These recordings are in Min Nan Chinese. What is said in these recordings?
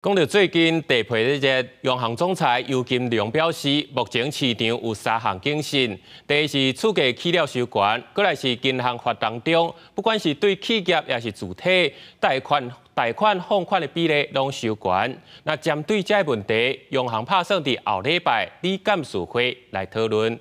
講到最近地皮熱，央行總裁楊金龍表示，目前市場有三項警訊：第一是厝價起了傷懸，閣來是銀行法當中，不管是對企業抑是住體貸款放款的比例攏傷懸。那針對這个問題，央行拍算佇後禮拜理監事會來討論。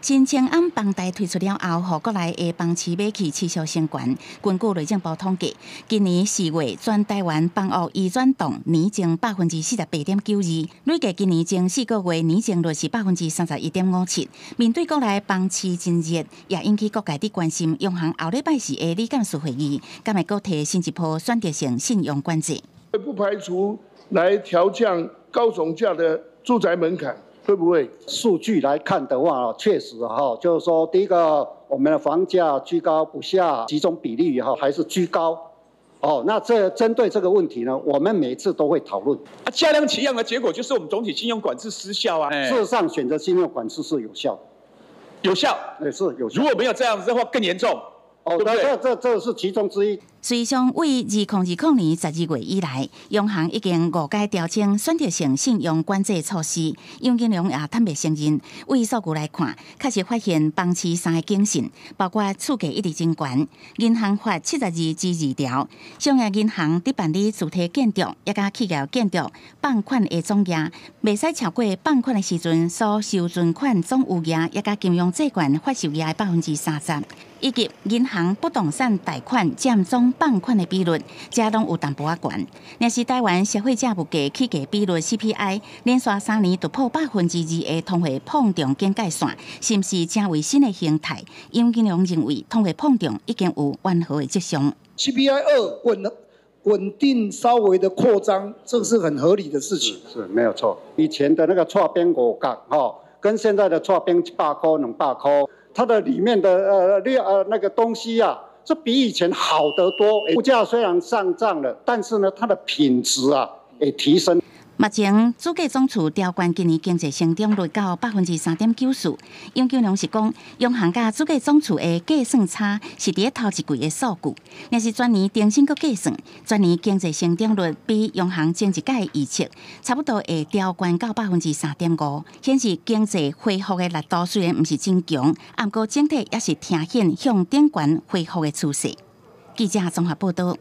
新青安房貸推出了後，予國內的房市買氣持續升懸。根據內政部統計，今年4月全台灣房屋移轉動年增48.92%，累計今年前4個月年增率是31.57%。面對國內房市真熱，也引起各界的關心。央行後禮拜四的理監事會議，敢會閣提新一波選擇性信用管制？不排除來調降高總價的住宅門檻。會不會數據來看的話，確實哈，就是說，第一個，我們的房價居高不下，集中比例哈還是居高。哦，那這針對這個問題呢，我們每次都會討論。啊，價量齊揚的結果就是我們總體信用管制失效啊。事實上，選擇信用管制是有效，有效，也是有效。如果沒有這樣子的話，更嚴重。哦，對，這是其中之一。隨上為2020年12月以來，央行已經五擺調整選擇性信用管制措施。楊金龍也坦白承認，對數據來看，確實發現房市三个警訊，包括厝價一直真懸、銀行法72之2條、商業銀行佇辦理住宅建築，抑佮企業建築放款的總額，袂使超過放款的時陣所收存款總餘額，抑佮金融債券發售額的30%，以及銀行不動產貸款佔總放款的比率，這攏有淡薄仔懸。若是台灣消費者物價起價比率 CPI 連續3年突破2%的通貨膨脹警戒線，是毋是成為新的形態？楊金龍認為，通貨膨脹已經有緩和的跡象。 CPI 2穩定稍微的擴張，這是很合理的事情。是，沒有錯。以前的那個蔡邊5角，哈，跟現在的蔡邊100塊、200塊，它的裡面的料那個東西啊，這比以前好得多。物價雖然上漲了，但是呢，它的品質啊，也提升。目前主計總處調懸今年經濟成長率到3.94%。楊金龍是講，央行佮主計總處的計算差是佇咧頭一季的數據，若是全年重新閣計算，全年經濟成長率比央行前一屆預測差不多會調懸到3.5%，顯示經濟恢復的力度雖然毋是真強，毋過整體也是呈現向頂懸恢復的趨勢。記者綜合報道。